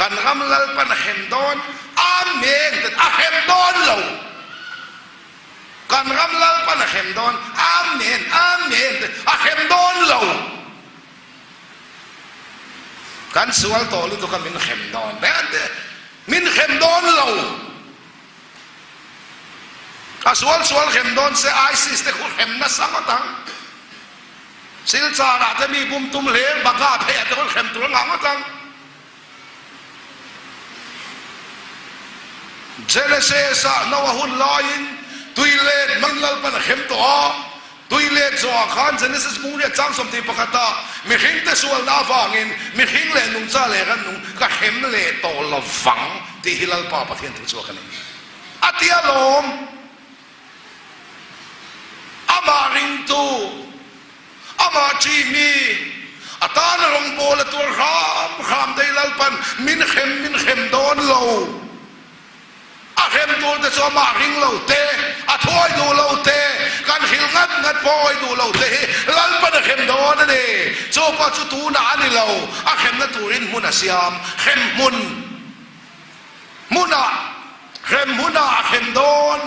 Kan ram Lalpan a hrem dawn, Amen te a hrem dawn lo. Kan ram Lalpan a hrem dawn, Amen, Amen te a hrem dawn lo. Kan sual tawh lutuk a min hrem dawn, min hrem dawn lo. A sual sual hrem dawn se ISIS te khu hrem nasa ngawt ang. Silchar ah te mi bum tum hle Bagha phei ah te khawn hrem tur a ngah ngawt ang. Genesis ah Noah hun laiin tui let man Lalpan a hrem tawh a, tui let zawh ah khan Genesis bung riat chang 21 ah mihring te sualna avangin mihring leh nungcha leh rannung ka hrem leh tawh lovang tih hi Lalpa Pathian thu chhuak a ni. A ti alawm. Amah ringtu, amah ṭihmi, a tana rawngbawl a tuar hram hram dei Lalpan min hrem min hrem dawn lo. A hrem tur te chu amah ring lo te, a thuai duh lo te, kan hrilh ngat ngat pawh awih duh lo te hi Lalpan a hrem dawn a ni. Chu pawh chu tunah a ni lo, a hremna turin hmun a siam, hrem hmun. Hmunah, hrem hmunah a hrem dawn.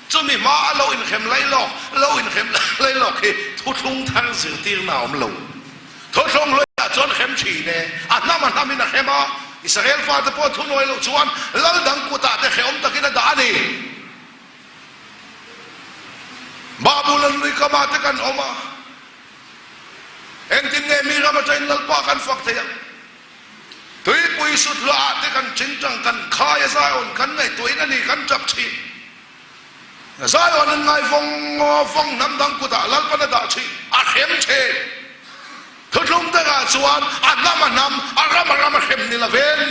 Chumi hma a lo inhrem lai lawk, lo inhrem lai lawk hi thuthlung thar zirtirna a awm lo. Thuthlung hluaiah chuan hrem thin e, a hnam a hnamin a hrem a, Israel fate pawh thunawi loh chuan lal dang kutah te hrehawm takin a dah a ni. Babulon lui kamah te kan awm a, engtin nge mi ram atangin Lalpa kan fak thei ang? Tuipui suthlawh ah te kan tingtang kan khai a Zion kan ngaihtuahin a ni kan tap thin. Zion an ngai vawng vawng hnam dang kutah Lalpan a dah thin a hrem thin. Thuthlung dangah chuan a hnam a hnam a ram a ram a hrem ni lovin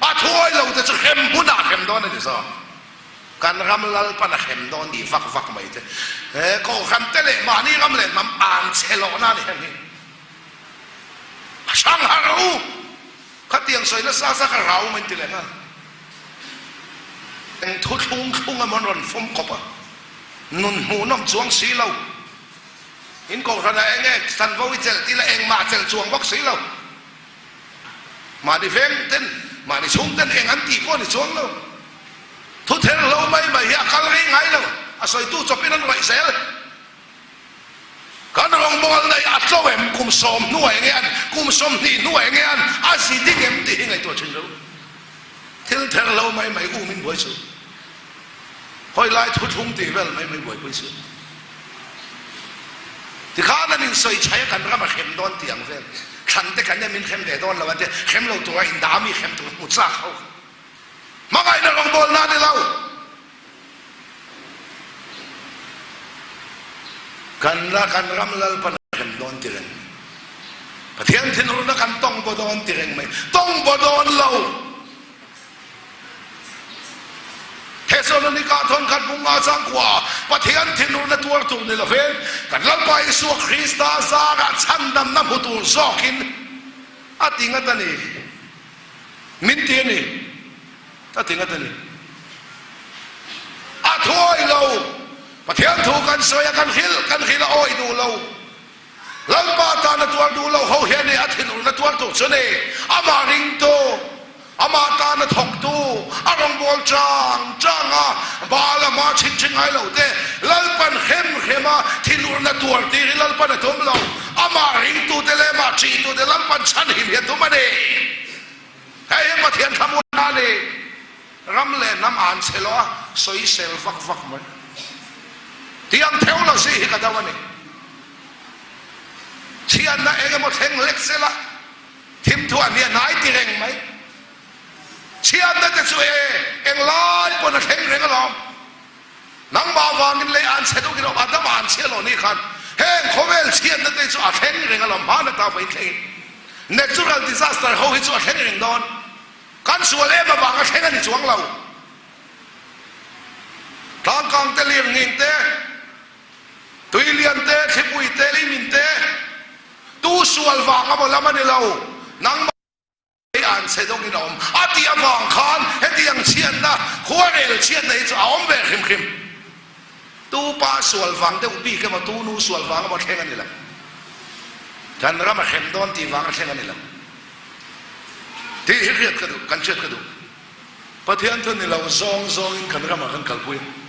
a thuai lo te chu hrem hmunah a hrem dawn a ni zawk. Kan ram Lalpan a hrem dawn tih vak vak mai te he kohhran te leh mahni ram leh hnam an che lohna a ni heng hi. A hrang har rawh u, khatiang sawi nasa sa ka rau mai ti leh nghal. Eng thu thlung thlung emaw an rawn fawm khawp a, nun hmuhnawm chuang si lo. In kohhran ah eng nge chanvo i chelh tih lah engmah chelh chuang bawk si lo. Mahni veng ten, mahni chhung ten eng an tih pawh ni chuang lo. Thu ther hlo mai mai hi a kal rei ngai lo, a sawitu chawpin an raih zel. Kan rawngbawl nei a tlo em? Kum sawm hnuai nge an, kum 20 hnuai nge an, a zi ding em tih hi ngaihtuah thin lo. Thil ther lo mai mai um in buai suh. Hawi lai thuthlung tih vel mai mai buaipui suh. Tikhan an insawi chhai a kan ram a hrem dawn tih ang vel. Thlan te kan em in hrem ve dawn lo an tia, hrem lo tura indah ami hrem tur hmu chak ho kha. Hmangaihna rawngbawl na ni lo. Kan la kan ram Lalpan a hrem dawn ti reng mai. Pathian thinurna kan tawng baw dawn ti reng mai. Tawng baw dawn lo. Thesalonika thawnkhat bunga changkua Pathian thinurna tuar tur ni lovin kan Lalpa Isua Krista zarah chhandamna hmu tur zawkin a ti ngat a ni. Min ti a ni. A ti ngat a ni. A thuawi lo. Pathian thu kan sawi a, kan hrilh kan hrilh a awi duh lo. Lalpa tan a tuar duh lo ho hian a thinurna tuar tur chu a ni. Amah ringtu, amah tan a thawktu, a rawngbâwl chang chang a, Baal a hma chhin chhin ngai lo te, Lalpan hrem hrem a thinurna tuar tir hi Lalpan a tum lo. Amah ringtute leh amah ṭihtute Lalpan chhanhim hi a tum a ni. Hei hi Pathian thlamuanna a ni. Ram leh hnam an chhe lo a, sawisel vak vak mai. Tiang theology hi ka do a ni. Chhiatna eng emaw thleng hlek sela, thimthuah hniah hnai ti reng mai. Chhiatna te chu e, englai pawn a thleng reng alawm. Nangmah vangin lei an chhe deuh khin Adama an chhia lo ni khan heng khawvel chhiatna te chu a thleng reng alawm hmana ta vawiin thlengin natural disaster ho hi chu a thleng reng dawn kan sual em avang a thleng a ni chuang lo tlangkang te lirnghing te tuilian te thlipui te leimin te tu sual vang a maw lam a ni lo nangmah Hei an chhe dawngin a awm a tih avang khan hetiang chhiatna, khuarel chhiatna hi chu a awm ve hrim hrim. Tu pa sual vang deuh bik emaw, tu nu sual vang emaw thleng a ni lo. Kan ram a hrem dawn tih vang a thleng a ni lo. Tih hi hriat ka duh, kan hriat ka duh. Pathian thu ni lo zawng zawngin kan ramah kan kalpui a.